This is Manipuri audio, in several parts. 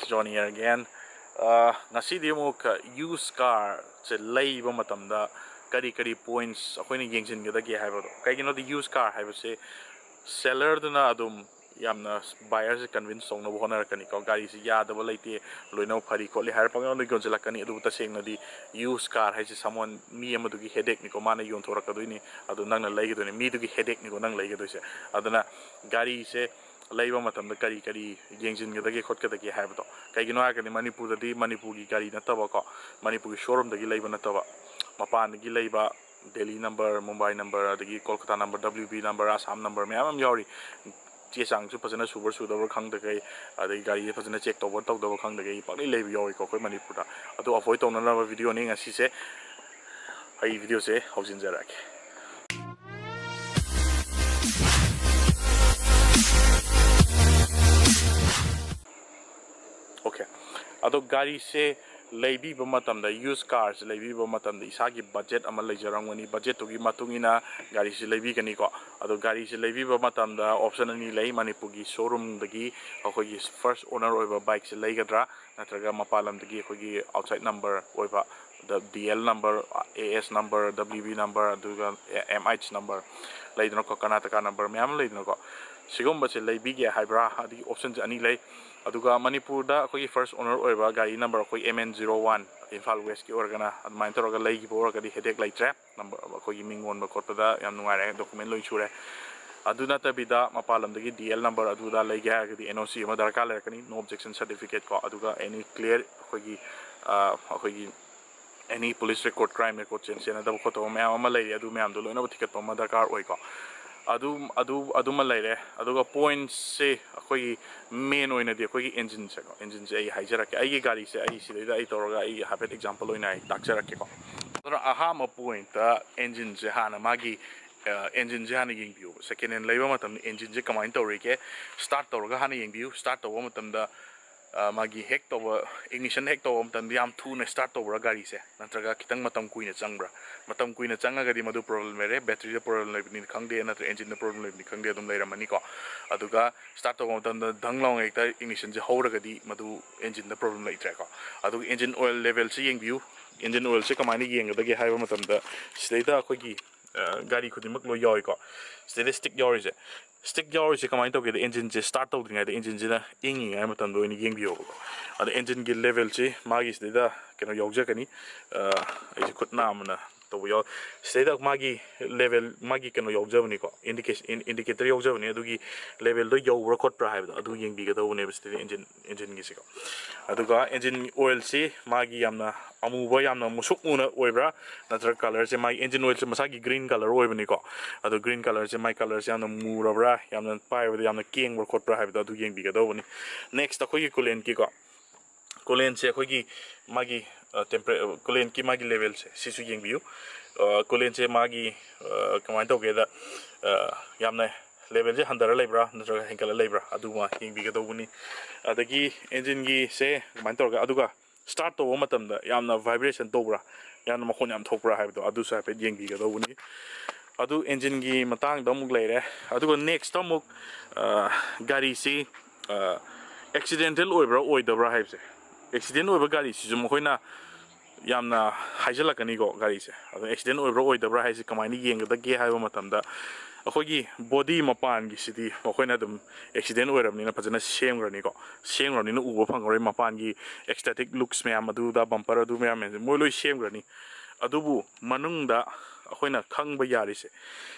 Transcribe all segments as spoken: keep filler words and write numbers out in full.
Johnny here again. ꯑ, ꯉꯁꯤꯗꯤ ꯑꯃꯨꯛ used car ꯁꯦ ꯂꯩꯕ ꯃꯇꯝꯗ ꯀꯔꯤ ꯀꯔꯤ points ꯑꯩꯈꯣꯏꯅ ꯌꯦꯡꯁꯤꯟꯒꯗꯒꯦ ꯍꯥꯏꯕꯗꯣ꯫ ꯀꯩꯒꯤꯅꯣꯗꯤ used car ꯍꯥꯏꯕꯁꯦ seller ꯗꯨꯅ ꯑꯗꯨꯝ ꯌꯥꯝꯅ buyer ꯁꯦ convince ꯇꯧꯅꯕ ꯍꯣꯠꯅꯔꯛꯀꯅꯤꯀꯣ꯫ ꯒꯥꯔꯤꯁꯤ ꯌꯥꯗꯕ ꯂꯩꯇꯦ, ꯂꯣꯏꯅꯃꯛ ꯐꯔꯤ ꯈꯣꯠꯂꯤ ꯍꯥꯏꯔ ꯄꯪꯌꯣꯟꯗ ꯌꯣꯟꯁꯤꯜꯂꯛꯀꯅꯤ꯫ ꯑꯗꯨꯕꯨ ꯇꯁꯦꯡꯅꯗꯤ used car ꯍꯥꯏꯁꯦ someone, ꯃꯤ ꯑꯃꯗꯨꯒꯤ headache ꯅꯤꯀꯣ, ꯃꯥꯅ ꯌꯣꯟꯊꯣꯔꯛꯀꯗꯣꯏꯅꯤ, ꯑꯗꯨ ꯅꯪꯅ ꯂꯩꯒꯗꯣꯏꯅꯤ, ꯃꯤꯗꯨꯒꯤ headache ꯅꯤꯀꯣ ꯅꯪ ꯂꯩꯒꯗꯣꯏꯁꯦ꯫ ꯑꯗꯨꯅ ꯒꯥꯔꯤꯁꯦ ꯂꯩꯕ ꯃꯇꯝꯗ ꯀꯔꯤ ꯀꯔꯤ ꯌꯦꯡꯁꯤꯟꯒꯗꯒꯦ ꯈꯣꯠꯀꯗꯒꯦ ꯍꯥꯏꯕꯗꯣ꯫ ꯀꯩꯒꯤꯅꯣ ꯍꯥꯏꯔꯒꯗꯤ ꯃꯅꯤꯄꯨꯔꯗꯗꯤ ꯃꯅꯤꯄꯨꯔꯒꯤ ꯒꯥꯔꯤ ꯅꯠꯇꯕꯀꯣ, ꯃꯅꯤꯄꯨꯔꯒꯤ showroom ꯗꯒꯤ ꯂꯩꯕ ꯅꯠꯇꯕ, ꯃꯄꯥꯟꯗꯒꯤ ꯂꯩꯕ, ꯗꯦꯜꯂꯤ number, ꯃꯨꯝꯕꯥꯏ number, ꯑꯗꯒꯤ Kolkata number, W B number, Assam number ꯃꯌꯥꯝ ꯑꯃ ꯌꯥꯎꯔꯤ꯫ ꯆꯦ ꯆꯥꯡꯁꯨ ꯐꯖꯅ ꯁꯨꯕ꯭ꯔꯥ ꯁꯨꯗꯕ꯭ꯔꯥ ꯈꯪꯗꯈꯩ, ꯑꯗꯒꯤ ꯒꯥꯔꯤꯁꯦ ꯐꯖꯅ check ꯇꯧꯕ꯭ꯔꯥ ꯇꯧꯗꯕ꯭ꯔꯥ ꯈꯪꯗꯈꯩ ꯄꯪꯂꯩ ꯂꯩꯕ ꯌꯥꯎꯔꯤꯀꯣ ꯑꯩꯈꯣꯏ ꯃꯅꯤꯄꯨꯔꯗ꯫ ꯑꯗꯨ avoid ꯇꯧꯅꯅꯕ video ꯅꯤ ꯉꯁꯤꯁꯦ꯫ ꯑꯩ video ꯁꯦ ꯍꯧꯖꯤꯟꯖꯔꯛꯑꯒꯦ꯫ Okay, ꯑꯗꯣ ꯒꯥꯔꯤꯁꯦ ꯂꯩꯕꯤꯕ ꯃꯇꯝꯗ, used car ꯁꯦ ꯂꯩꯕꯤꯕ ꯃꯇꯝꯗ ꯏꯁꯥꯒꯤ budget ꯑꯃ ꯂꯩꯖꯔꯝꯒꯅꯤ꯫ Budget ꯇꯨꯒꯤ ꯃꯇꯨꯡ ꯏꯟꯅ ꯒꯥꯔꯤꯁꯤ ꯂꯩꯕꯤꯒꯅꯤꯀꯣ꯫ ꯑꯗꯣ ꯒꯥꯔꯤꯁꯤ ꯂꯩꯕꯤꯕ ꯃꯇꯝꯗ option ꯑꯅꯤ ꯂꯩ꯫ ꯃꯅꯤꯄꯨꯔꯒꯤ showroom ꯗꯒꯤ ꯑꯩꯈꯣꯏꯒꯤ first owner ꯑꯣꯏꯕ bike ꯁꯦ ꯂꯩꯒꯗ꯭ꯔꯥ, ꯅꯠꯇ꯭ꯔꯒ ꯃꯄꯥꯟ ꯂꯝꯗꯒꯤ ꯑꯩꯈꯣꯏꯒꯤ outside number ꯑꯣꯏꯕ, the D L number, A S number, W B number, ꯑꯗꯨꯒ M H number ꯂꯩꯗꯅꯀꯣ, ꯀꯔꯅꯥꯇꯀꯥ number ꯃꯌꯥꯝ ꯑꯃ ꯂꯩꯗꯅꯀꯣ, ꯁꯤꯒꯨꯝꯕꯁꯦ ꯂꯩꯕꯤꯒꯦ ꯍꯥꯏꯕ꯭ꯔꯥ? ꯑꯗꯒꯤ option ꯁꯦ ꯑꯅꯤ ꯂꯩ꯫ ꯑꯗꯨꯒ ꯃꯅꯤꯄꯨꯔꯗ ꯑꯩꯈꯣꯏꯒꯤ first owner ꯑꯣꯏꯕ ꯒꯥꯔꯤ number ꯑꯩꯈꯣꯏ M N zero one, Imphal West ꯀꯤ ꯑꯣꯏꯔꯒꯅ, ꯑꯗꯨꯃꯥꯏꯅ ꯇꯧꯔꯒ ꯂꯩꯈꯤꯕ ꯑꯣꯏꯔꯒꯗꯤ headache ꯂꯩꯇ꯭ꯔꯦ꯫ Number, ꯑꯩꯈꯣꯏꯒꯤ ꯃꯤꯡ ꯑꯣꯟꯕ ꯈꯣꯠꯄꯗ ꯌꯥꯝ ꯅꯨꯡꯉꯥꯏꯔꯦ, document ꯂꯣꯏ ꯁꯨꯔꯦ꯫ ꯑꯗꯨ ꯅꯠꯇꯕꯤꯗ ꯃꯄꯥꯟ ꯂꯝꯗꯒꯤ D L number ꯑꯗꯨꯗ ꯂꯩꯒꯦ ꯍꯥꯏꯔꯒꯗꯤ N O C ꯑꯃ ꯗꯔꯀꯥꯔ ꯂꯩꯔꯛꯀꯅꯤ, no objection certificate ꯀꯣ, ꯑꯗꯨꯒ any clear ꯑꯩꯈꯣꯏꯒꯤ, ꯑ, ꯑꯩꯈꯣꯏꯒꯤ any police record, crime record ꯆꯦꯟ-, ꯆꯦꯟꯅꯗꯕ ꯈꯣꯠꯇꯕ ꯃꯌꯥꯝ ꯑꯃ ꯂꯩꯔꯤ, ꯑꯗꯨ ꯃꯌꯥꯝꯗꯣ ꯂꯣꯏꯅꯃꯛ ꯊꯤꯒꯠꯄ ꯑꯃ ꯗꯔꯀꯥꯔ ꯑꯣꯏꯀꯣ꯫ ꯑꯗꯨ, ꯑꯗꯨ, ꯑꯗꯨꯃ ꯂꯩꯔꯦ꯫ ꯑꯗꯨꯒ points ꯁꯦ ꯑꯩꯈꯣꯏꯒꯤ main ꯑꯣꯏꯅꯗꯤ ꯑꯩꯈꯣꯏꯒꯤ engine ꯁꯦꯀꯣ, engine ꯁꯦ ꯑꯩ ꯍꯥꯏꯖꯔꯛꯀꯦ꯫ ꯑꯩꯒꯤ ꯒꯥꯔꯤꯁꯦ ꯑꯩ ꯁꯤꯗꯩꯗ ꯑꯩ ꯇꯧꯔꯒ ꯑꯩ ꯍꯥꯏꯐꯦꯠ example ꯑꯣꯏꯅ ꯑꯩ ꯇꯥꯛꯆꯔꯛꯀꯦꯀꯣ꯫ ꯑꯗꯨꯅ ꯑꯍꯥꯟꯕ point ꯇ engine ꯁꯦ ꯍꯥꯟꯅ ꯃꯥꯒꯤ, ꯑ, engine ꯁꯦ ꯍꯥꯟꯅ ꯌꯦꯡꯕꯤꯌꯣꯕ꯫ Second hand ꯂꯩꯕ ꯃꯇꯝꯗ engine ꯁꯦ ꯀꯃꯥꯏꯅ ꯇꯧꯔꯤꯒꯦ, start ꯇꯧꯔꯒ ꯍꯥꯟꯅ ꯌꯦꯡꯕꯤꯌꯨ꯫ Start ꯇꯧꯕ ꯃꯇꯝꯗ ꯑ, ꯃꯥꯒꯤ ꯍꯦꯛ ꯇꯧꯕ, ignition ꯍꯦꯛ ꯇꯧꯕ ꯃꯇꯝꯗ ꯌꯥꯝ ꯊꯨꯅ start ꯇꯧꯕ꯭ꯔꯥ ꯒꯥꯔꯤꯁꯦ, ꯅꯠꯇ꯭ꯔꯒ ꯈꯤꯇꯪ ꯃꯇꯝ ꯀꯨꯏꯅ ꯆꯪꯕ꯭ꯔꯥ? ꯃꯇꯝ ꯀꯨꯏꯅ ꯆꯪꯉꯒꯗꯤ ꯃꯗꯨ problem ꯂꯩꯔꯦ, batteryꯗ problem ꯂꯩꯕꯅꯤ ꯈꯪꯗꯦ, ꯅꯠꯇ꯭ꯔꯒ engineꯗ problem ꯂꯩꯕꯅꯤ ꯈꯪꯗꯦ, ꯑꯗꯨꯝ ꯂꯩꯔꯝꯃꯅꯤꯀꯣ꯫ ꯑꯗꯨꯒ start ꯇꯧꯕ ꯃꯇꯝꯗ ꯙꯪ ꯂꯥꯎꯅ ꯍꯦꯛꯇ ignitionꯁꯦ ꯍꯧꯔꯒꯗꯤ ꯃꯗꯨ engineꯗ problem ꯂꯩꯇ꯭ꯔꯦꯀꯣ꯫ ꯑꯗꯨꯒ engine oil levelꯁꯦ ꯌꯦꯡꯕꯤꯌꯨ꯫ Engine oilꯁꯦ ꯀꯃꯥꯏꯅ ꯌꯦꯡꯒꯗꯒꯦ ꯍꯥꯏꯕ ꯃꯇꯝꯗ, ꯁꯤꯗꯩꯗ ꯑꯩꯈꯣꯏꯒꯤ, ꯑ, ꯒꯥꯔꯤ ꯈꯨꯗꯤꯡꯃꯛ ꯂꯣꯏ ꯌꯥꯎꯏꯀꯣ꯫ ꯁꯤꯗꯩꯗ stick ꯌꯥꯎꯔꯤꯁꯦ, stick ꯌꯥꯎꯔꯤꯁꯦ ꯀꯃꯥꯏꯅ ꯇꯧꯒꯦꯗ, engineꯁꯦ start ꯇꯧꯗ꯭ꯔꯤꯉꯩꯗ, engineꯁꯤꯅ ꯏꯪꯉꯤꯉꯩ ꯃꯇꯝꯗ ꯑꯣꯏꯅ ꯌꯦꯡꯕꯤꯌꯣꯕꯀꯣ꯫ ꯑꯗ engineꯒꯤ levelꯁꯤ ꯃꯥꯒꯤ ꯁꯤꯗꯩꯗ ꯀꯩꯅꯣ ꯌꯥꯎꯖꯒꯅꯤ꯫ ꯑ, ꯑꯩꯁꯦ ꯈꯨꯠ ꯅꯥꯝꯃꯅ ꯇꯧꯕ ꯌꯥꯎ-, ꯁꯤꯗꯩꯗ ꯃꯥꯒꯤ level, ꯃꯥꯒꯤ ꯀꯩꯅꯣ ꯌꯥꯎꯖꯕꯅꯤꯀꯣ, indication, indicator ꯌꯥꯎꯖꯕꯅꯤ꯫ ꯑꯗꯨꯒꯤ levelꯗꯣ ꯌꯧꯕ꯭ꯔꯥ ꯈꯣꯠꯄ꯭ꯔꯥ ꯍꯥꯏꯕꯗꯣ ꯑꯗꯨ ꯌꯦꯡꯕꯤꯒꯗꯧꯕꯅꯦꯕ ꯁꯤꯗꯩꯗ engine, engineꯒꯤꯁꯤꯀꯣ꯫ ꯑꯗꯨꯒ engine oilꯁꯤ ꯃꯥꯒꯤ ꯌꯥꯝꯅ ꯑꯃꯨꯕ, ꯌꯥꯝꯅ ꯃꯨꯁꯨꯛ ꯃꯨꯅ ꯑꯣꯏꯕ꯭ꯔꯥ, ꯅꯠꯇ꯭ꯔꯒ colourꯁꯦ, ꯃꯥꯒꯤ engine oilꯁꯦ ꯃꯁꯥꯒꯤ green colour ꯑꯣꯏꯕꯅꯤꯀꯣ꯫ ꯑꯗꯣ green colourꯁꯦ, ꯃꯥꯏ colourꯁꯦ ꯌꯥꯝꯅ ꯃꯨꯔꯕ꯭ꯔꯥ, ꯌꯥꯝꯅ ꯄꯥꯏꯕꯗ ꯌꯥꯝꯅ ꯀꯦꯡꯕ꯭ꯔꯥ ꯈꯣꯠꯄ꯭ꯔꯥ ꯍꯥꯏꯕꯗꯣ ꯑꯗꯨ ꯌꯦꯡꯕꯤꯒꯗꯧꯕꯅꯤ꯫ Next ꯑꯩꯈꯣꯏꯒꯤ coolantꯀꯤꯀꯣ, coolantꯁꯦ ꯑꯩꯈꯣꯏꯒꯤ ꯃꯥꯒꯤ, ꯑ, tempera-, coolantꯀꯤ ꯃꯥꯒꯤ levelꯁꯦ ꯁꯤꯁꯨ ꯌꯦꯡꯕꯤꯌꯨ꯫ ꯑ, coolantꯁꯦ ꯃꯥꯒꯤ, ꯑ, ꯀꯃꯥꯏꯅ ꯇꯧꯒꯦꯗ, ꯑ, ꯌꯥꯝꯅ levelꯁꯦ ꯍꯟꯊꯔ ꯂꯩꯕ꯭ꯔꯥ ꯅꯠꯇ꯭ꯔꯒ ꯍꯦꯟꯒꯠꯂ ꯂꯩꯕ꯭ꯔꯥ, ꯑꯗꯨꯃ ꯌꯦꯡꯕꯤꯒꯗꯧꯕꯅꯤ꯫ ꯑꯗꯒꯤ engineꯒꯤꯁꯦ ꯀꯃꯥꯏꯅ ꯇꯧꯔꯒ, ꯑꯗꯨꯒ start ꯇꯧꯕ ꯃꯇꯝꯗ ꯌꯥꯝꯅ vibration ꯇꯧꯕ꯭ꯔꯥ, ꯌꯥꯝꯅ ꯃꯈꯣꯟ ꯌꯥꯝ ꯊꯣꯛꯄ꯭ꯔꯥ ꯍꯥꯏꯕꯗꯣ ꯑꯗꯨꯁꯨ ꯍꯥꯏꯐꯦꯠ ꯌꯦꯡꯕꯤꯒꯗꯧꯕꯅꯤ꯫ ꯑꯗꯨ engineꯒꯤ ꯃꯇꯥꯡꯗ ꯑꯃꯨꯛ ꯂꯩꯔꯦ꯫ ꯑꯗꯨꯒ next ꯑꯃꯨꯛ, ꯑ, ꯒꯥꯔꯤꯁꯤ, ꯑ, accidental ꯑꯣꯏꯕ꯭ꯔꯥ ꯑꯣꯏꯗꯕ꯭ꯔꯥ ꯍꯥꯏꯕꯁꯦ, accident ꯑꯣꯏꯕ ꯒꯥꯔꯤꯁꯤꯁꯨ ꯃꯈꯣꯏꯅ ꯌꯥꯝꯅ ꯍꯥꯏꯖꯤꯜꯂꯛꯀꯅꯤꯀꯣ ꯒꯥꯔꯤꯁꯦ꯫ ꯑꯗꯣ accident ꯑꯣꯏꯕ꯭ꯔꯥ ꯑꯣꯏꯗꯕ꯭ꯔꯥ ꯍꯥꯏꯁꯦ ꯀꯃꯥꯏꯅ ꯌꯦꯡꯒꯗꯒꯦ ꯍꯥꯏꯕ ꯃꯇꯝꯗ, ꯑꯩꯈꯣꯏꯒꯤ body ꯃꯄꯥꯟꯒꯤꯁꯤꯗꯤ ꯃꯈꯣꯏꯅ ꯑꯗꯨꯝ accident ꯑꯣꯏꯔꯕꯅꯤꯅ ꯐꯖꯅ ꯁꯦꯝꯈ꯭ꯔꯅꯤꯀꯣ꯫ ꯁꯦꯝꯈ꯭ꯔꯕꯅꯤꯅ ꯎꯕ ꯐꯪꯉꯔꯣꯏ, ꯃꯄꯥꯟꯒꯤ aesthetic looks ꯃꯌꯥꯝ, ꯑꯗꯨꯗ bumper ꯑꯗꯨ ꯃꯌꯥꯝ ꯃꯌꯥꯝꯁꯦ ꯃꯣꯏ ꯂꯣꯏ ꯁꯦꯝꯈ꯭ꯔꯅꯤ꯫ ꯑꯗꯨꯕꯨ ꯃꯅꯨꯡꯗ ꯑꯩꯈꯣꯏꯅ ꯈꯪꯕ ꯌꯥꯔꯤꯁꯦ,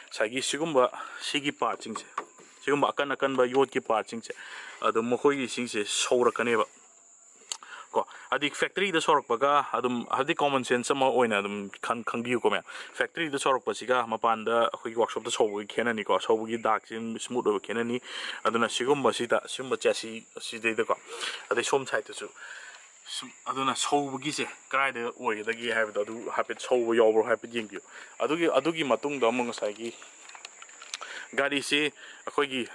ꯉꯁꯥꯏꯒꯤ ꯁꯤꯒꯨꯝꯕ, ꯁꯤꯒꯤ partꯁꯤꯡꯁꯦ, ꯁꯤꯒꯨꯝꯕ ꯑꯀꯟ ꯑꯀꯟꯕ ꯌꯣꯠꯀꯤ partꯁꯤꯡꯁꯦ, ꯑꯗꯨꯝ ꯃꯈꯣꯏꯒꯤꯁꯤꯡꯁꯦ ꯁꯧꯔꯛꯀꯅꯦꯕ꯫ ꯀꯣ, ꯍꯥꯏꯗꯤ factoryꯗ ꯁꯧꯔꯛꯄꯒ ꯑꯗꯨꯝ, ꯍꯥꯏꯗꯤ common sense ꯑꯃ ꯑꯣꯏꯅ ꯑꯗꯨꯝ ꯈꯪ-, ꯈꯪꯕꯤꯌꯨꯀꯣ ꯃꯌꯥꯝ꯫ Factoryꯗ ꯁꯧꯔꯛꯄꯁꯤꯒ ꯃꯄꯥꯟꯗ ꯑꯩꯈꯣꯏꯒꯤ workshopꯇ ꯁꯧꯕꯒꯤ ꯈꯦꯠꯅꯅꯤꯀꯣ, ꯁꯧꯕꯒꯤ ꯗꯥꯛꯁꯤ ꯑꯗꯨꯝ smooth ꯑꯣꯏꯕ ꯈꯦꯠꯅꯅꯤ꯫ ꯑꯗꯨꯅ ꯁꯤꯒꯨꯝꯕꯁꯤꯗ, ꯁꯤꯒꯨꯝꯕ chassis ꯁꯤꯗꯩꯗꯀꯣ, ꯑꯗꯩ ꯁꯣꯝ sideꯇꯁꯨ ꯁꯨꯝ, ꯑꯗꯨꯅ ꯁꯧꯕꯒꯤꯁꯦ ꯀꯗꯥꯏꯗ ꯑꯣꯏꯒꯗꯒꯦ ꯍꯥꯏꯕꯗꯣ ꯑꯗꯨ ꯍꯥꯏꯐꯦꯠ, ꯁꯧꯕ ꯌꯥꯎꯕ꯭ꯔꯣ ꯍꯥꯏꯐꯦꯠ ꯌꯦꯡꯕꯤꯌꯨ꯫ ꯑꯗꯨꯒꯤ, ꯑꯗꯨꯒꯤ ꯃꯇꯨꯡꯗ ꯑꯃꯨꯛ ꯉꯁꯥꯏꯒꯤ ꯒꯥꯔꯤꯁꯤ ꯑꯩꯈꯣꯏꯒꯤ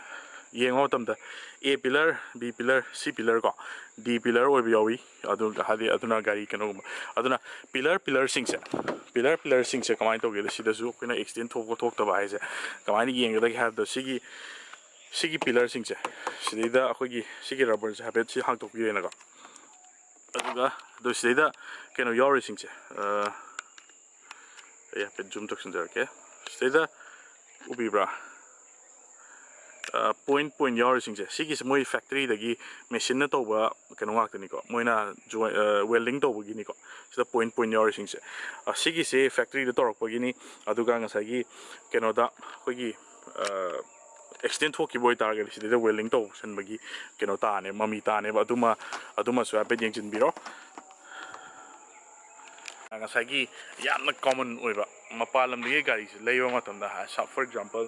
ꯌꯦꯡꯕ ꯃꯇꯝꯗ A pillar, B pillar, C pillar ꯀꯣ, D pillar ꯑꯣꯏꯕ ꯌꯥꯎꯏ꯫ ꯑꯗꯨ ꯍꯥꯏꯗꯤ ꯑꯗꯨꯅ ꯒꯥꯔꯤ ꯀꯩꯅꯣꯒꯨꯝꯕ, ꯑꯗꯨꯅ ꯄꯤꯂꯔ ꯄꯤꯂꯔꯁꯤꯡꯁꯦ ꯄꯤꯂꯔ ꯄꯤꯂꯔꯁꯤꯡꯁꯦ ꯀꯃꯥꯏꯅ ꯇꯧꯒꯦꯗ, ꯁꯤꯗꯁꯨ ꯑꯩꯈꯣꯏꯅ ꯑꯦꯛꯁꯤꯗꯦꯟ ꯊꯣꯛꯄ ꯊꯣꯛꯇꯕ ꯍꯥꯏꯁꯦ ꯀꯃꯥꯏꯅ ꯌꯦꯡꯒꯗꯒꯦ ꯍꯥꯏꯕꯗ, ꯁꯤꯒꯤ ꯁꯤꯒꯤ ꯄꯤꯂꯔꯁꯤꯡꯁꯦ, ꯁꯤꯗꯩꯗ ꯑꯩꯈꯣꯏꯒꯤ ꯁꯤꯒꯤ ꯔꯕꯔꯁꯦ ꯍꯥꯏꯐꯦꯠ ꯁꯤ ꯍꯥꯡꯇꯣꯛꯄꯤꯔꯦꯅꯀꯣ꯫ ꯑꯗꯨꯒ ꯑꯗꯨ ꯁꯤꯗꯩꯗ ꯀꯩꯅꯣ ꯌꯥꯎꯔꯤꯁꯤꯡꯁꯦ, ꯑ, ꯑꯩ ꯍꯥꯏꯐꯦꯠ ꯖꯨꯝ ꯇꯧꯁꯤꯟꯖꯔꯛꯀꯦ꯫ ꯁꯤꯗꯩꯗ ꯎꯕꯤꯕ꯭ꯔꯥ? ꯄꯣꯏꯟ ꯄꯣꯏꯟ ꯌꯥꯎꯔꯤꯁꯤꯡꯁꯦ, ꯁꯤꯒꯤꯁꯦ ꯃꯣꯏ ꯐꯦꯛꯇꯔꯤꯗꯒꯤ ꯃꯦꯆꯤꯟꯅ ꯇꯧꯕ ꯀꯩꯅꯣ ꯉꯥꯛꯇꯅꯤꯀꯣ, ꯃꯣꯏꯅ ꯋꯦꯜꯗꯤꯡ ꯇꯧꯕꯒꯤꯅꯤꯀꯣ꯫ ꯁꯤꯗ ꯄꯣꯏꯟ ꯄꯣꯏꯟ ꯌꯥꯎꯔꯤꯁꯤꯡꯁꯦ, ꯑ, ꯁꯤꯒꯤꯁꯦ ꯐꯦꯛꯇꯔꯤꯗ ꯇꯧꯔꯛꯄꯒꯤꯅꯤ꯫ ꯑꯗꯨꯒ ꯉꯁꯥꯏꯒꯤ ꯀꯩꯅꯣꯗ ꯑꯩꯈꯣꯏꯒꯤ, ꯑ, ꯑꯦꯛꯁꯤꯗꯦꯟ ꯊꯣꯛꯈꯤꯕ ꯑꯣꯏꯇꯥꯔꯒꯗꯤ ꯁꯤꯗꯩꯗ ꯋꯦꯜꯗꯤꯡ ꯇꯧꯁꯟꯕꯒꯤ ꯀꯩꯅꯣ ꯇꯥꯅꯦꯕ, ꯃꯃꯤ ꯇꯥꯅꯦꯕ꯫ ꯑꯗꯨꯃ ꯑꯗꯨꯃꯁꯨ ꯍꯥꯏꯐꯦꯠ ꯌꯦꯡꯁꯤꯟꯕꯤꯔꯣ꯫ ꯉꯁꯥꯏꯒꯤ ꯌꯥꯝꯅ ꯀꯣꯃꯟ ꯑꯣꯏꯕ, ꯃꯄꯥꯟ ꯂꯝꯗꯒꯤ ꯒꯥꯔꯤꯁꯦ ꯂꯩꯕ ꯃꯇꯝꯗ, for example,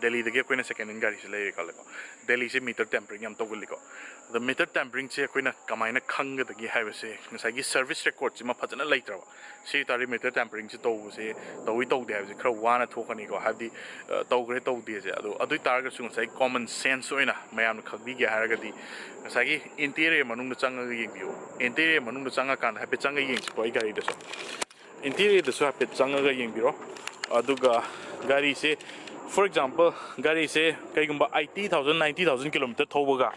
ꯗꯦꯜꯂꯤꯗꯒꯤ ꯑꯩꯈꯣꯏꯅ second hand ꯒꯥꯔꯤꯁꯦ ꯂꯩꯔꯦ ꯈꯜꯂꯦꯀꯣ꯫ ꯗꯦꯜꯂꯤꯁꯦ ꯃꯤꯇꯔ ꯇꯦꯝꯄꯔꯤꯡ ꯌꯥꯝ ꯇꯧꯒꯜꯂꯤꯀꯣ꯫ ꯑꯗꯣ ꯃꯤꯇꯔ ꯇꯦꯝꯄꯔꯤꯡꯁꯦ ꯑꯩꯈꯣꯏꯅ ꯀꯃꯥꯏꯅ ꯈꯪꯒꯗꯒꯦ ꯍꯥꯏꯕꯁꯦ, ꯉꯁꯥꯏꯒꯤ ꯁꯔꯚꯤꯁ ꯔꯦꯀꯣꯔꯠꯁꯤꯃ ꯐꯖꯅ ꯂꯩꯇ꯭ꯔꯕ, ꯁꯤ ꯑꯣꯏꯇꯥꯔꯗꯤ ꯃꯤꯇꯔ ꯇꯦꯝꯄꯔꯤꯡꯁꯦ ꯇꯧꯕꯁꯦ ꯇꯧꯏ ꯇꯧꯗꯦ ꯍꯥꯏꯕꯁꯦ ꯈꯔ ꯋꯥꯅ ꯊꯣꯛꯀꯅꯤꯀꯣ꯫ ꯍꯥꯏꯕꯗꯤ, ꯑ, ꯇꯧꯈ꯭ꯔꯦ ꯇꯧꯗꯦꯁꯦ꯫ ꯑꯗꯣ ꯑꯗꯨ ꯑꯣꯏ ꯇꯥꯔꯒꯁꯨ ꯉꯁꯥꯏ ꯀꯣꯃꯟ ꯁꯦꯟꯁ ꯑꯣꯏꯅ ꯃꯌꯥꯝꯅ ꯈꯪꯕꯤꯒꯦ ꯍꯥꯏꯔꯒꯗꯤ, ꯉꯁꯥꯏꯒꯤ ꯏꯟꯇꯤꯔꯤꯌꯔ ꯃꯅꯨꯡꯗ ꯆꯪꯉꯒ ꯌꯦꯡꯕꯤꯌꯨ꯫ ꯏꯟꯇꯤꯔꯤꯌꯔ ꯃꯅꯨꯡꯗ ꯆꯪꯉꯀꯥꯟꯗ ꯍꯥꯏꯐꯦꯠ ꯆꯪꯉ ꯌꯦꯡꯁꯤꯀꯣ, ꯑꯩ ꯒꯥꯔꯤꯗꯁꯨ꯫ ꯏꯟꯇꯤꯔꯤꯌꯔꯗꯁꯨ ꯍꯥꯏꯐꯦꯠ ꯆꯪꯉꯒ ꯌꯦꯡꯕꯤꯔꯣ꯫ ꯑꯗꯨꯒ ꯒꯥꯔꯤꯁꯦ, for example, ꯒꯥꯔꯤꯁꯦ ꯀꯩꯒꯨꯝꯕ eighty thousand, ninety thousand kilometer ꯊꯧꯕꯒ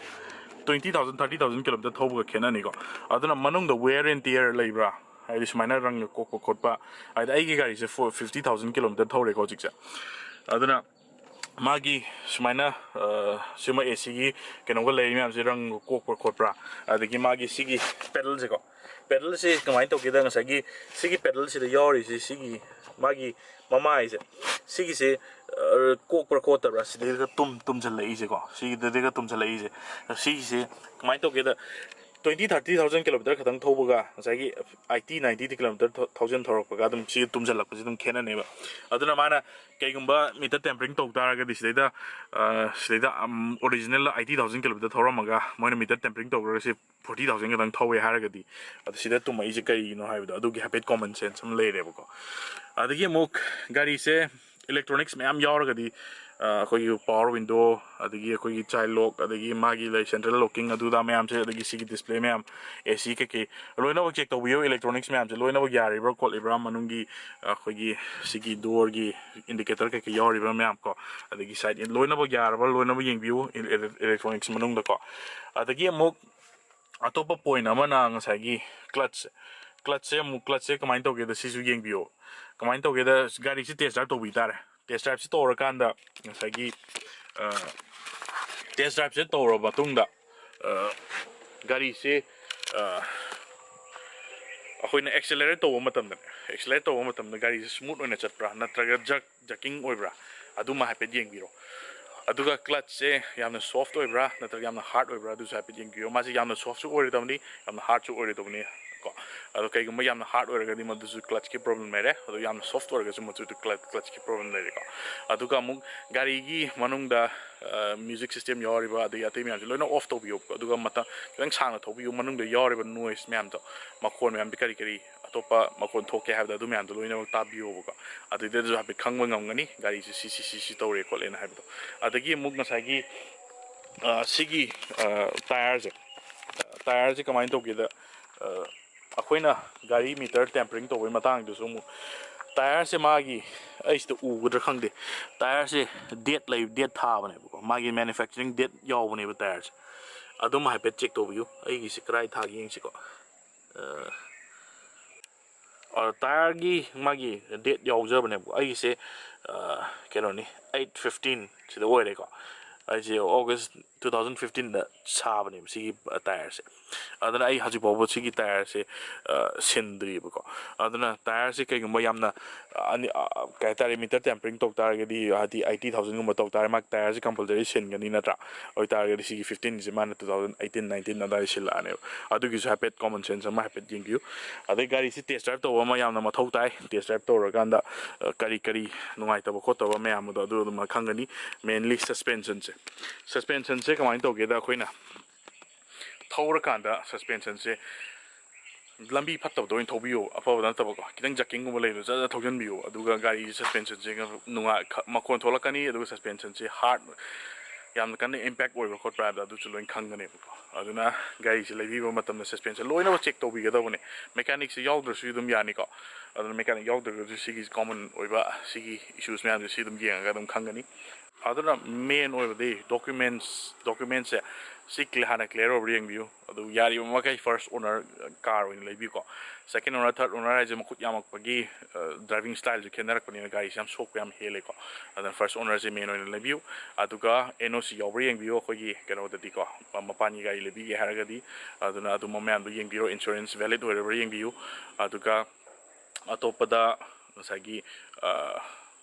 twenty thousand, thirty thousand kilometer ꯊꯧꯕꯒ ꯈꯦꯠꯅꯅꯤꯀꯣ꯫ ꯑꯗꯨꯅ ꯃꯅꯨꯡꯗ wear and tear ꯂꯩꯕ꯭ꯔꯥ? ꯍꯥꯏꯗꯤ ꯁꯨꯃꯥꯏꯅ ꯔꯪꯒ ꯀꯣꯛꯄ ꯈꯣꯠꯄ, ꯍꯥꯏꯗꯤ ꯑꯩꯒꯤ ꯒꯥꯔꯤꯁꯦ fifty thousand kilometer ꯊꯧꯔꯦꯀꯣ ꯍꯧꯖꯤꯛꯁꯦ꯫ ꯑꯗꯨꯅ ꯃꯥꯒꯤ ꯁꯨꯃꯥꯏꯅ, ꯑ, ꯁꯤꯃ ꯑꯦ ꯁꯤꯒꯤ ꯀꯩꯅꯣꯒ ꯂꯩꯔꯤ ꯃꯌꯥꯝꯁꯦ ꯔꯪꯒ ꯀꯣꯛꯄ꯭ꯔꯥ ꯈꯣꯠꯄ꯭ꯔꯥ, ꯑꯗꯒꯤ ꯃꯥꯒꯤ ꯁꯤꯒꯤ ꯄꯦꯗꯜꯁꯦꯀꯣ, ꯄꯦꯗꯜꯁꯦ ꯀꯃꯥꯏꯅ ꯇꯧꯒꯦꯗ, ꯉꯁꯥꯏꯒꯤ ꯁꯤꯒꯤ ꯄꯦꯗꯜꯁꯤꯗ ꯌꯥꯎꯔꯤꯁꯦ, ꯁꯤꯒꯤ ꯃꯥꯒꯤ ꯃꯃꯥꯏꯁꯦ, ꯁꯤꯒꯤꯁꯦ, ꯑ, ꯀꯣꯛꯄ꯭ꯔꯥ ꯈꯣꯠꯇꯕ꯭ꯔꯥ, ꯁꯤꯗꯩꯗ ꯇꯨꯝ-, ꯇꯨꯝꯁꯤꯜꯂꯛꯏꯁꯦꯀꯣ, ꯁꯤꯗꯗꯤꯒ ꯇꯨꯝꯁꯤꯜꯂꯛꯏꯁꯦ꯫ ꯁꯤꯒꯤꯁꯦ ꯀꯃꯥꯏꯅ ꯇꯧꯒꯦꯗ, twenty, thirty thousand kilometer ꯈꯛꯇꯪ ꯊꯧꯕꯒ ꯉꯁꯥꯏꯒꯤ eighty, ninety kilometer ꯊꯧ-, ꯊꯧꯖꯟ ꯊꯧꯔꯛꯄꯒ ꯑꯗꯨꯝ ꯁꯤ ꯇꯨꯝꯁꯤꯜꯂꯛꯄꯁꯤ ꯑꯗꯨꯝ ꯈꯦꯠꯅꯅꯦꯕ꯫ ꯑꯗꯨꯅ ꯃꯥꯅ ꯀꯩꯒꯨꯝꯕ ꯃꯤꯇꯔ ꯇꯦꯝꯄꯔꯤꯡ ꯇꯧ ꯇꯥꯔꯒꯗꯤ ꯁꯤꯗꯩꯗ, ꯑ, ꯁꯤꯗꯩꯗ, ꯑꯝ, original eighty thousand kilometer ꯊꯧꯔꯝꯃꯒ ꯃꯣꯏꯅ ꯃꯤꯇꯔ ꯇꯦꯝꯄꯔꯤꯡ ꯇꯧꯈ꯭ꯔꯒ ꯁꯤ forty thousand ꯈꯛꯇꯪ ꯊꯧꯋꯦ ꯍꯥꯏꯔꯒꯗꯤ, ꯑꯗꯨ ꯁꯤꯗ ꯇꯨꯝꯃꯛꯏꯁꯦ ꯀꯔꯤꯒꯤꯅꯣ ꯍꯥꯏꯕꯗꯣ, ꯑꯗꯨꯒꯤ ꯍꯥꯏꯐꯦꯠ ꯀꯣꯃꯟ ꯁꯦꯟꯁ ꯑꯃ ꯂꯩꯔꯦꯕꯀꯣ꯫ ꯑꯗꯒꯤ ꯑꯃꯨꯛ ꯒꯥꯔꯤꯁꯦ ꯏꯂꯦꯛꯇ꯭ꯔꯣꯅꯤꯛꯁ ꯃꯌꯥꯝ ꯌꯥꯎꯔꯒꯗꯤ, ꯑꯩꯈꯣꯏꯒꯤ power window, ꯑꯗꯒꯤ ꯑꯩꯈꯣꯏꯒꯤ child lock, ꯑꯗꯒꯤ ꯃꯥꯒꯤ ꯂꯩ central locking ꯑꯗꯨꯗ ꯃꯌꯥꯝꯁꯦ, ꯑꯗꯒꯤ ꯁꯤꯒꯤ display ꯃꯌꯥꯝ, AC ꯀꯩꯀꯩ ꯂꯣꯏꯅꯃꯛ check ꯇꯧꯕꯤꯌꯨ꯫ Electronics ꯃꯌꯥꯝꯁꯦ ꯂꯣꯏꯅꯃꯛ ꯌꯥꯔꯤꯕ꯭ꯔꯥ ꯈꯣꯠꯂꯤꯕ꯭ꯔꯥ, ꯃꯅꯨꯡꯒꯤ ꯑꯩꯈꯣꯏꯒꯤ ꯁꯤꯒꯤ doorꯒꯤ indicator ꯀꯩꯀꯩ ꯌꯥꯎꯔꯤꯕ꯭ꯔꯥ ꯃꯌꯥꯝ ꯀꯣ, ꯑꯗꯒꯤ side ꯂꯣꯏꯅꯃꯛ ꯌꯥꯔꯕ꯭ꯔꯥ ꯂꯣꯏꯅꯃꯛ ꯌꯦꯡꯕꯤꯌꯨ electronics ꯃꯅꯨꯡꯗ ꯀꯣ꯫ ꯑꯗꯒꯤ ꯑꯃꯨꯛ ꯑꯇꯣꯞꯄ point ꯑꯃꯅ ꯉꯁꯥꯏꯒꯤ clutch clutchꯁꯦ ꯑꯃꯨꯛ clutchꯁꯦ ꯀꯃꯥꯏꯅ ꯇꯧꯒꯦꯗ ꯁꯤꯁꯨ ꯌꯦꯡꯕꯤꯌꯨ꯫ ꯀꯃꯥꯏꯅ ꯇꯧꯒꯦꯗ ꯒꯥꯔꯤꯁꯤ test drive ꯇꯧꯕꯤ ꯇꯥꯔꯦ꯫ Test driveꯁꯤ ꯇꯧꯔꯀꯥꯟꯗ ꯉꯁꯥꯏꯒꯤ test driveꯁꯦ ꯇꯧꯔꯕ ꯃꯇꯨꯡꯗ ꯒꯥꯔꯤꯁꯦ ꯑꯩꯈꯣꯏꯅ accelerate ꯇꯧꯕ ꯃꯇꯝꯗꯅꯦ, accelerate ꯇꯧꯕ ꯃꯇꯝꯗ ꯒꯥꯔꯤꯁꯦ smooth ꯑꯣꯏꯅ ꯆꯠꯄ꯭ꯔꯥ ꯅꯠꯇ꯭ꯔꯒ jerk jerking ꯑꯣꯏꯕ꯭ꯔꯥ, ꯑꯗꯨꯃ ꯍꯥꯏꯐꯦꯠ ꯌꯦꯡꯕꯤꯔꯣ꯫ ꯑꯗꯨꯒ clutchꯁꯦ ꯌꯥꯝꯅ soft ꯑꯣꯏꯕ꯭ꯔꯥ ꯅꯠꯇ꯭ꯔꯒ ꯌꯥꯝꯅ hard ꯑꯣꯏꯕ꯭ꯔꯥ, ꯑꯗꯨꯁꯨ ꯍꯥꯏꯐꯦꯠ ꯌꯦꯡꯕꯤꯌꯣ꯫ ꯃꯥꯁꯦ ꯌꯥꯝꯅ softꯁꯨ ꯑꯣꯏꯔꯣꯏꯗꯕꯅꯤ, ꯌꯥꯝꯅ hardꯁꯨ ꯑꯣꯏꯔꯣꯏꯗꯕꯅꯤ ꯀꯣ꯫ ꯑꯗꯣ ꯀꯩꯒꯨꯝꯕ ꯌꯥꯝꯅ hard ꯑꯣꯏꯔꯒꯗꯤ ꯃꯗꯨꯁꯨ clutchꯀꯤ problem ꯂꯩꯔꯦ, ꯑꯗꯣ ꯌꯥꯝꯅ soft ꯑꯣꯏꯔꯒꯁꯨ ꯃꯗꯨꯁꯨ clutch clutchꯀꯤ problem ꯂꯩꯔꯦꯀꯣ꯫ ꯑꯗꯨꯒ ꯑꯃꯨꯛ ꯒꯥꯔꯤꯒꯤ ꯃꯅꯨꯡꯗ music system ꯌꯥꯎꯔꯤꯕ ꯑꯗꯒꯤ ꯑꯇꯩ ꯃꯌꯥꯝꯁꯦ ꯂꯣꯏꯅ off ꯇꯧꯕꯤꯌꯣ꯫ ꯑꯗꯨꯒ ꯃꯇꯝ ꯈꯤꯇꯪ ꯁꯥꯡꯅ ꯊꯧꯕꯤꯌꯨ꯫ ꯃꯅꯨꯡꯗ ꯌꯥꯎꯔꯤꯕ noise ꯃꯌꯥꯝꯗꯣ, ꯃꯈꯣꯟ ꯃꯌꯥꯝꯗꯤ ꯀꯔꯤ ꯀꯔꯤ ꯑꯇꯣꯞꯄ ꯃꯈꯣꯟ ꯊꯣꯛꯀꯦ ꯍꯥꯏꯕꯗꯣ ꯑꯗꯨ ꯃꯌꯥꯝꯗꯣ ꯂꯣꯏꯅꯃꯛ ꯇꯥꯕꯤꯌꯣꯕꯀꯣ꯫ ꯑꯗꯨꯗꯩꯗꯁꯨ ꯍꯥꯏꯐꯦꯠ ꯈꯪꯕ ꯉꯝꯒꯅꯤ ꯒꯥꯔꯤꯁꯦ ꯁꯤ ꯁꯤ ꯁꯤ ꯁꯤ ꯇꯧꯔꯦ ꯈꯣꯠꯂꯦꯅ ꯍꯥꯏꯕꯗꯣ꯫ ꯑꯗꯒꯤ ꯑꯃꯨꯛ ꯉꯁꯥꯏꯒꯤ ꯑ, ꯁꯤꯒꯤ ꯑ, tyreꯁꯦ, tyreꯁꯦ ꯀꯃꯥꯏꯅ ꯇꯧꯒꯦꯗ, ꯑ, ꯑꯩꯈꯣꯏꯅ ꯒꯥꯔꯤ meter tampering ꯇꯧꯕꯒꯤ ꯃꯇꯥꯡꯗꯁꯨ ꯑꯃꯨꯛ tyreꯁꯦ ꯃꯥꯒꯤ, ꯑꯩꯁꯤꯗ ꯎꯒꯗ꯭ꯔꯥ ꯈꯪꯗꯦ, tyreꯁꯦ date ꯂꯩ, date ꯊꯥꯕꯅꯦꯕꯀꯣ, ꯃꯥꯒꯤ manufacturing date ꯌꯥꯎꯕꯅꯦꯕ tyreꯁꯦ꯫ ꯑꯗꯨꯝ ꯍꯥꯏꯐꯦꯠ check ꯇꯧꯕꯤꯌꯨ꯫ ꯑꯩꯒꯤꯁꯤ ꯀꯗꯥꯏ ꯊꯥꯒꯦ ꯌꯦꯡꯁꯤꯀꯣ꯫ ꯑ, ꯑ, tyreꯒꯤ ꯃꯥꯒꯤ date ꯌꯥꯎꯖꯕꯅꯦꯕꯀꯣ꯫ ꯑꯩꯒꯤꯁꯦ ꯑ, ꯀꯩꯅꯣꯅꯤ, eight fifteen ꯁꯤꯗ ꯑꯣꯏꯔꯦꯀꯣ꯫ ꯑꯩꯁꯦ August two thousand fifteenꯗ ꯁꯥꯕꯅꯦꯕ ꯁꯤꯒꯤ tyreꯁꯦ꯫ ꯑꯗꯨꯅ ꯑꯩ ꯍꯧꯖꯤꯛ ꯐꯥꯎꯕ ꯁꯤꯒꯤ tyreꯁꯦ ꯑ, ꯁꯤꯟꯗ꯭ꯔꯤꯕꯀꯣ꯫ ꯑꯗꯨꯅ tyreꯁꯦ ꯀꯩꯒꯨꯝꯕ ꯌꯥꯝꯅ ꯑ, ꯑꯅꯤ-, ꯑ, ꯀꯩ ꯍꯥꯏꯇꯥꯔꯦ, meter tampering ꯇꯧ ꯇꯥꯔꯒꯗꯤ, ꯍꯥꯏꯗꯤ eighty thousandꯒꯨꯝꯕ ꯇꯧ ꯇꯥꯔꯦ, ꯃꯥ tyreꯁꯦ compulsory ꯁꯤꯟꯒꯅꯤ ꯅꯠꯇ꯭ꯔꯥ? ꯑꯣꯏꯇꯥꯔꯒꯗꯤ ꯁꯤꯒꯤ fifteenꯁꯦ ꯃꯥꯅ two thousand eighteen nineteen ꯑꯗꯨꯋꯥꯏꯗ ꯁꯤꯜꯂꯛꯑꯅꯦꯕ꯫ ꯑꯗꯨꯒꯤꯁꯨ ꯍꯥꯏꯐꯦꯠ common sense ꯑꯃ ꯍꯥꯏꯐꯦꯠ ꯌꯦꯡꯕꯤꯌꯨ꯫ ꯑꯗꯩ ꯒꯥꯔꯤꯁꯤ test drive ꯇꯧꯕ ꯑꯃ ꯌꯥꯝꯅ ꯃꯊꯧ ꯇꯥꯏ꯫ Test drive ꯇꯧꯔꯀꯥꯟꯗ ꯑ, ꯀꯔꯤ ꯀꯔꯤ ꯅꯨꯡꯉꯥꯏꯇꯕ ꯈꯣꯠꯇꯕ ꯃꯌꯥꯝ ꯑꯗꯣ ꯑꯗꯨ ꯑꯗꯨꯝ ꯈꯪꯒꯅꯤ꯫ Mainly suspensionꯁꯦ, suspensionꯁꯦ ꯀꯃꯥꯏꯅ ꯇꯧꯒꯦꯗ, ꯑꯩꯈꯣꯏꯅ ꯊꯧꯔꯀꯥꯟꯗ suspensionꯁꯦ ꯂꯝꯕꯤ ꯐꯠꯇꯕꯗ ꯑꯣꯏꯅ ꯊꯧꯕꯤꯌꯣ, ꯑꯐꯕꯗ ꯅꯠꯇꯕꯀꯣ꯫ ꯈꯤꯇꯪ ꯖꯛꯀꯤꯡꯒꯨꯝꯕ ꯂꯩꯕꯗꯣ ꯖꯠ ꯖꯠ ꯊꯧꯖꯤꯟꯕꯤꯌꯣ꯫ ꯑꯗꯨꯒ ꯒꯥꯔꯤꯁꯦ ꯁꯁꯄꯦꯟꯁꯟꯁꯦ ꯅꯨꯡꯉꯥꯏ-, ꯈ-, ꯃꯈꯣꯟ ꯊꯣꯛꯂꯛꯀꯅꯤ, ꯑꯗꯨꯒ ꯁꯁꯄꯦꯟꯁꯟꯁꯦ ꯍꯥꯔꯠ, ꯌꯥꯝꯅ ꯀꯟꯅ ꯏꯝꯄꯦꯛ ꯑꯣꯏꯕ꯭ꯔꯥ ꯈꯣꯠꯄ꯭ꯔꯥ ꯍꯥꯏꯕꯗꯣ ꯑꯗꯨꯁꯨ ꯂꯣꯏꯅ ꯈꯪꯒꯅꯦꯕꯀꯣ꯫ ꯑꯗꯨꯅ ꯒꯥꯔꯤꯁꯦ ꯂꯩꯕꯤꯕ ꯃꯇꯝꯗ ꯁꯁꯄꯦꯟꯁꯟ ꯂꯣꯏꯅꯃꯛ ꯆꯦꯛ ꯇꯧꯕꯤꯒꯗꯕꯅꯦ꯫ ꯃꯦꯀꯥꯅꯤꯛꯁꯦ ꯌꯥꯎꯗ꯭ꯔꯁꯨ ꯑꯗꯨꯝ ꯌꯥꯅꯤꯀꯣ꯫ ꯑꯗꯨꯅ ꯃꯦꯀꯥꯅꯤꯛ ꯌꯥꯎꯗ꯭ꯔꯒꯁꯨ ꯁꯤꯒꯤ ꯀꯣꯃꯟ ꯑꯣꯏꯕ ꯁꯤꯒꯤ ꯏꯁꯨꯁ ꯃꯌꯥꯝꯁꯦ ꯁꯤ ꯑꯗꯨꯝ ꯌꯦꯡꯉꯒ ꯑꯗꯨꯝ ꯈꯪꯒꯅꯤ꯫ ꯑꯗꯨꯅ ꯃꯦꯟ ꯑꯣꯏꯕꯗꯤ ꯗꯣꯀ꯭ꯌꯨꯃꯦꯟꯁ, ꯗꯣꯀ꯭ꯌꯨꯃꯦꯟꯁꯁꯦ ꯁꯤ ꯀ꯭ꯂꯤ-, ꯍꯥꯟꯅ ꯀ꯭ꯂꯤꯌꯥꯔ ꯑꯣꯏꯕ꯭ꯔꯥ ꯌꯦꯡꯕꯤꯌꯨ꯫ ꯑꯗꯨ ꯌꯥꯔꯤꯕ ꯃꯈꯩ ꯐꯥꯔꯁ ꯑꯣꯅꯔ ꯀꯥꯔ ꯑꯣꯏꯅ ꯂꯩꯕꯤꯌꯨꯀꯣ꯫ ꯁꯦꯀꯦꯟ ꯑꯣꯅꯔ, ꯊꯥꯔꯠ ꯑꯣꯅꯔ ꯍꯥꯏꯁꯦ ꯃꯈꯨꯠ ꯌꯥꯝꯃꯛꯄꯒꯤ, ꯑ, ꯗ꯭ꯔꯥꯏꯚꯤꯡ ꯁ꯭ꯇꯥꯏꯜꯁꯨ ꯈꯦꯠꯅꯔꯛꯄꯅꯤꯅ ꯒꯥꯔꯤꯁꯦ ꯌꯥꯝ ꯁꯣꯛꯄ ꯌꯥꯝ ꯍꯦꯜꯂꯦꯀꯣ꯫ ꯑꯗꯨꯅ ꯐꯥꯔꯁ ꯑꯣꯅꯔꯁꯦ ꯃꯦꯟ ꯑꯣꯏꯅ ꯂꯩꯕꯤꯌꯨ꯫ ꯑꯗꯨꯒ ꯑꯦꯟ ꯑꯣ ꯁꯤ ꯌꯥꯎꯕ꯭ꯔꯥ ꯌꯦꯡꯕꯤꯌꯨ ꯑꯩꯈꯣꯏꯒꯤ ꯀꯩꯅꯣꯗꯗꯤꯀꯣ, ꯃ-, ꯃꯄꯥꯟꯒꯤ ꯒꯥꯔꯤ ꯂꯩꯕꯤꯒꯦ ꯍꯥꯏꯔꯒꯗꯤ꯫ ꯑꯗꯨꯅ ꯑꯗꯨꯝꯕ ꯃꯌꯥꯝꯗꯣ ꯌꯦꯡꯕꯤꯔꯣ, ꯏꯟꯁꯨꯔꯦꯟꯁ ꯚꯦꯂꯤꯠ ꯑꯣꯏꯔꯕ꯭ꯔꯥ ꯌꯦꯡꯕꯤꯌꯨ꯫ ꯑꯗꯨꯒ ꯑꯇꯣꯞꯄꯗ ꯉꯁꯥꯏꯒꯤ, ꯑ,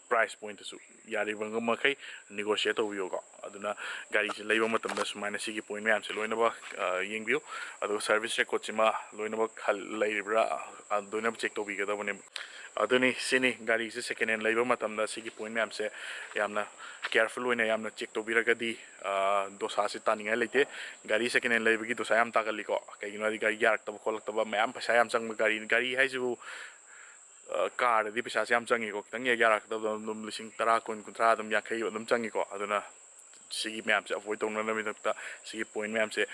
ꯄ꯭ꯔꯥꯏꯁ ꯄꯣꯏꯟꯠꯇꯁꯨ ꯌꯥꯔꯤꯕ ꯃꯈꯩ ꯅꯦꯒꯣꯁꯤꯌꯦꯠ ꯇꯧꯕꯤꯌꯨꯀꯣ꯫ ꯑꯗꯨꯅ ꯒꯥꯔꯤꯁꯦ ꯂꯩꯕ ꯃꯇꯝꯗ ꯁꯨꯃꯥꯏꯅ ꯁꯤꯒꯤ ꯄꯣꯏꯟꯠ ꯃꯌꯥꯝꯁꯦ ꯂꯣꯏꯅꯃꯛ, ꯑ, ꯌꯦꯡꯕꯤꯌꯨ꯫ ꯑꯗꯨꯒ ꯁꯥꯔꯚꯤꯁ ꯔꯦꯀꯣꯔꯠꯁꯤꯃ ꯂꯣꯏꯅꯃꯛ ꯈꯜ-, ꯂꯩꯔꯤꯕ꯭ꯔꯥ, ꯑ, ꯂꯣꯏꯅꯃꯛ ꯆꯦꯛ ꯇꯧꯕꯤꯒꯗꯕꯅꯦꯕ꯫ ꯑꯗꯨꯅꯤ, ꯁꯤꯅꯤ ꯒꯥꯔꯤꯁꯦ ꯁꯦꯀꯦꯟ ꯍꯦꯟ ꯂꯩꯕ ꯃꯇꯝꯗ ꯁꯤꯒꯤ ꯄꯣꯏꯟꯠ ꯃꯌꯥꯝꯁꯦ ꯌꯥꯝꯅ ꯀꯤꯌꯥꯔꯐꯨꯜ ꯑꯣꯏꯅ ꯌꯥꯝꯅ ꯆꯦꯛ ꯇꯧꯕꯤꯔꯒꯗꯤ, ꯑ, ꯗꯣꯁꯥꯁꯦ ꯇꯥꯅꯤꯡꯉꯥꯏ ꯂꯩꯇꯦ꯫ ꯒꯥꯔꯤ ꯁꯦꯀꯦꯟ ꯍꯦꯟ ꯂꯩꯕꯒꯤ ꯗꯣꯁꯥ ꯌꯥꯝ ꯇꯥꯒꯜꯂꯤꯀꯣ꯫ ꯀꯩꯒꯤꯅꯣ ꯍꯥꯏꯗꯤ ꯒꯥꯔꯤ ꯌꯥꯔꯛꯇꯕ ꯈꯣꯠꯂꯛꯇꯕ ꯃꯌꯥꯝ, ꯄꯩꯁꯥ ꯌꯥꯝ ꯆꯪꯕ ꯒꯥꯔꯤ, ꯒꯥꯔꯤ ꯍꯥꯏꯁꯤꯕꯨ, ꯑ, ꯀꯥꯔꯗꯗꯤ ꯄꯩꯁꯥꯁꯦ ꯌꯥꯝ ꯆꯪꯉꯤꯀꯣ꯫ ꯈꯤꯇꯪ ꯍꯦꯛ ꯌꯥꯔꯛꯇꯕꯗ ꯑꯗꯨꯝ ꯂꯤꯁꯤꯡ ꯇꯔꯥ, ꯀꯨꯟ, ꯀꯨꯟꯊ꯭ꯔꯥ ꯑꯗꯨꯝ, ꯌꯥꯡꯈꯩ ꯑꯗꯨꯝ ꯆꯪꯉꯤꯀꯣ꯫ ꯑꯗꯨꯅ ꯁꯤꯒꯤ ꯃꯌꯥꯝꯁꯦ ꯑꯦꯚꯣꯏꯗ ꯇꯧꯅꯅꯕꯒꯤꯗꯃꯛꯇ ꯁꯤꯒꯤ ꯄꯣꯏꯟꯠ ꯃꯌꯥꯝꯁꯦ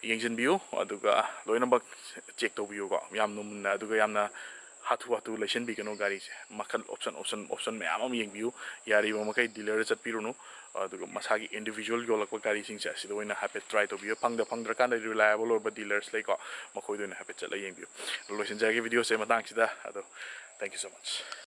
ꯌꯦꯡꯁꯤꯟꯕꯤꯌꯨ, ꯑꯗꯨꯒ ꯂꯣꯏꯅꯃꯛ ꯆꯦꯛ ꯇꯧꯕꯤꯌꯨꯀꯣ꯫ ꯌꯥꯝꯅ ꯃꯨꯟꯅ, ꯑꯗꯨꯒ ꯌꯥꯝꯅ ꯍꯥꯊꯨ ꯍꯥꯊꯨ ꯂꯩꯁꯤꯟꯕꯤꯒꯅꯨ ꯒꯥꯔꯤꯁꯦ꯫ ꯃꯈꯜ, ꯑꯣꯞꯁꯟ, ꯑꯣꯞꯁꯟ, ꯑꯣꯞꯁꯟ ꯃꯌꯥꯝ ꯑꯃ ꯌꯦꯡꯕꯤꯌꯨ꯫ ꯌꯥꯔꯤꯕ ꯃꯈꯩ ꯗꯤꯂꯔꯗ ꯆꯠꯄꯤꯔꯨꯅꯨ꯫ ꯑꯗꯨꯒ ꯃꯁꯥꯒꯤ ꯏꯟꯗꯤꯕꯤꯖꯨꯋꯦꯜ ꯌꯣꯜꯂꯛꯄ ꯒꯥꯔꯤꯁꯤꯡꯁꯦ ꯑꯁꯤꯗ ꯑꯣꯏꯅ ꯍꯥꯏꯐꯦꯠ ꯇ꯭ꯔꯥꯏ ꯇꯧꯕꯤꯌꯨ꯫ ꯐꯪꯗ ꯐꯪꯗ꯭ꯔꯀꯥꯟꯗ ꯔꯤꯂꯥꯏꯕꯜ ꯑꯣꯏꯕ ꯗꯤꯂꯔꯁ ꯂꯩꯀꯣ, ꯃꯈꯣꯏꯗ ꯑꯣꯏꯅ ꯍꯥꯏꯐꯦꯠ ꯆꯠꯂꯒ ꯌꯦꯡꯕꯤꯌꯨ꯫ ꯂꯣꯏꯁꯤꯟꯖꯔꯒꯦ ꯚꯤꯗꯤꯑꯣꯁꯦ ꯃꯇꯥꯡꯁꯤꯗ꯫ ꯑꯗꯣ, thank you so much꯫